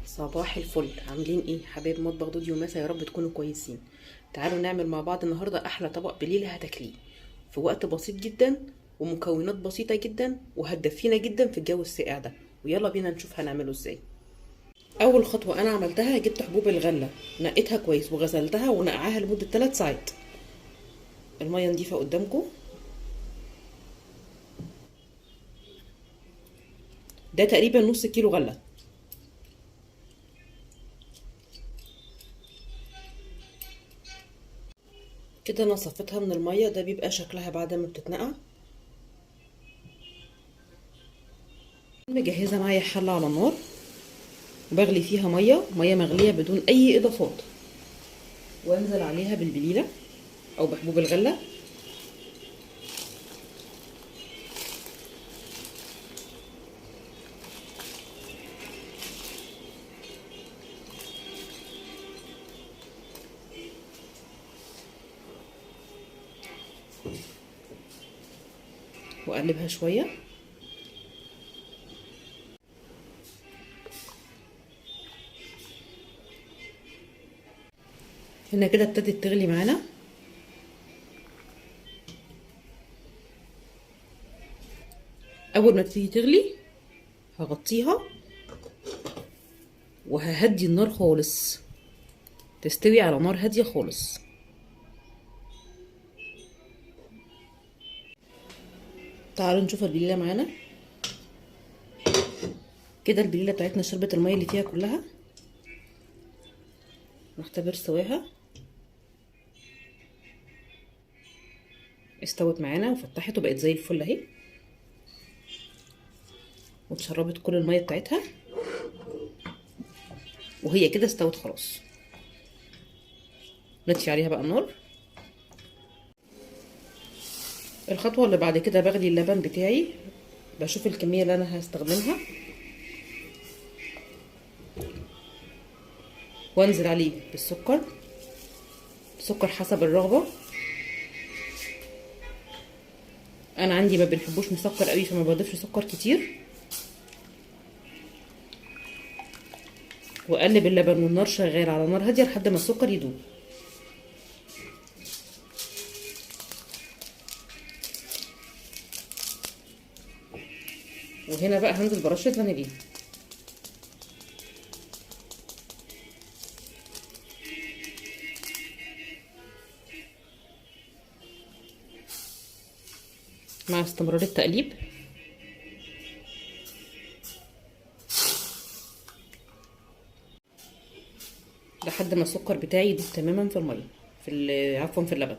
صباح الفل. عاملين ايه حبايب مطبخ دودي وماسا؟ يا رب تكونوا كويسين. تعالوا نعمل مع بعض النهارده احلى طبق بليلة هتاكليه في وقت بسيط جدا ومكونات بسيطة جدا وهتدفينا جدا في الجو الساقع ده. ويلا بينا نشوف هنعمله ازاي. اول خطوة انا عملتها، جبت حبوب الغلة نقيتها كويس وغسلتها ونقعاها لمدة 3 ساعات. المية نضيفه قدامكم. ده تقريبا نص كيلو غله. كده انا صفيتها من المية، ده بيبقى شكلها بعد ما بتتنقع. مجهزة معايا حله على النار وبغلي فيها مية مغليه بدون اي اضافات، وانزل عليها بالبليله او بحبوب الغلة. واقلبها شوية. هنا كده ابتدت تغلي معانا. اول ما تبتدي تغلي هغطيها وههدي النار خالص، تستوي على نار هادية خالص. تعالوا نشوف البليله معانا. كده البليله بتاعتنا شربت المية اللي فيها كلها. نختبر سواها. استوت معانا وفتحت وبقت زي الفل اهي، واتشربت كل المية بتاعتها، وهي كده استوت خلاص. نطفي عليها بقى النار. الخطوة اللي بعد كده بغلي اللبن بتاعي، بشوف الكمية اللي انا هستخدمها وانزل عليه بالسكر، سكر حسب الرغبة. انا عندي ما بنحبوش مسكر قوي فما بضيفش سكر كتير. واقلب اللبن والنار شغال على نار هادية لحد ما السكر يدوب. وهنا بقى هنزل برشه فانيليا. مع استمرار التقليب. لحد ما السكر بتاعي يدوب تماما في المية، في عفوا في اللبن.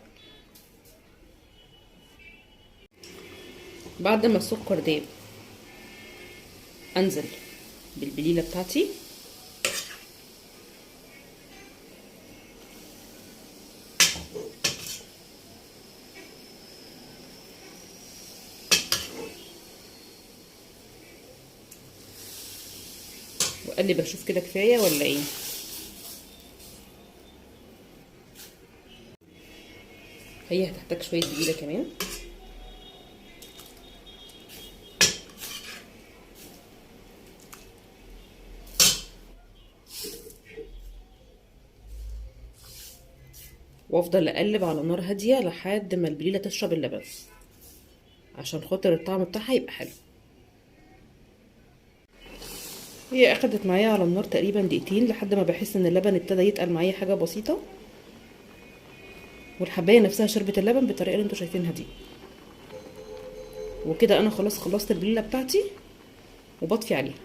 بعد ما السكر داب انزل بالبليله بتاعتي. واقلب اشوف كده كفاية ولا ايه. هي هتحتاج شوية بليلة كمان. وافضل اقلب على نار هادية لحد ما البليله تشرب اللبن عشان خاطر الطعم بتاعها يبقى حلو. هي اخدت معايا على النار تقريبا دقيقتين لحد ما بحس ان اللبن ابتدى يتقل معايا حاجة بسيطة، والحبايه نفسها شربت اللبن بالطريقة اللي انتوا شايفينها دي. وكده انا خلاص خلصت البليله بتاعتي وبطفي عليها.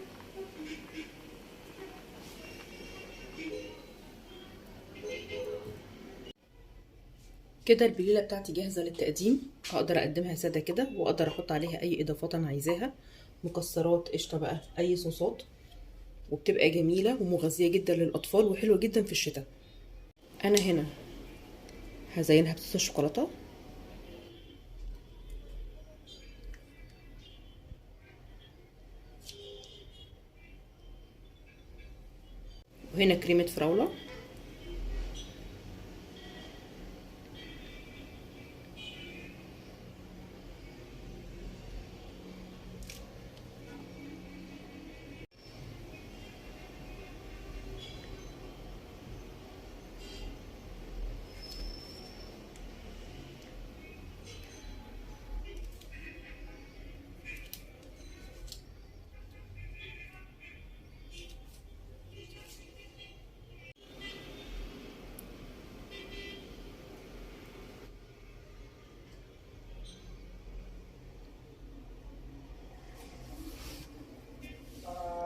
كده البليله بتاعتي جاهزة للتقديم. اقدر اقدمها ساده كده، واقدر احط عليها اي اضافات انا عايزاها، مكسرات، قشطه بقى، اي صوصات، وبتبقى جميلة ومغذيه جدا للاطفال وحلوه جدا في الشتاء. انا هنا هزينها بصوص الشوكولاتة. وهنا كريمة فراوله.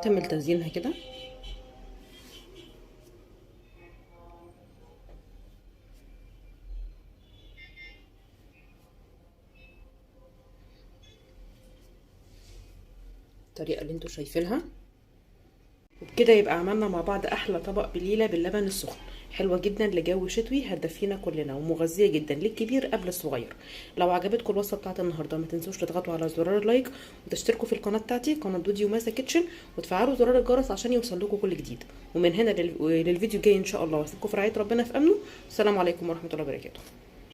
كمل تزيينها كده. الطريقة اللي انتوا شايفينها. وبكده يبقى عملنا مع بعض احلى طبق بليلة باللبن السخن، حلوة جدا لجو شتوي، هتدفينا كلنا ومغذيه جدا للكبير قبل الصغير. لو عجبتكم الوصفة بتاعت النهارده ما تنسوش تضغطوا على زرار ال like وتشتركوا في القناة بتاعتي قناة دودي وماسه kitchen، وتفعلوا زرار الجرس عشان يوصل لكم كل جديد. ومن هنا للفيديو الجاي ان شاء الله، واسيبكم في رعاية ربنا في امنه. السلام عليكم ورحمة الله وبركاته.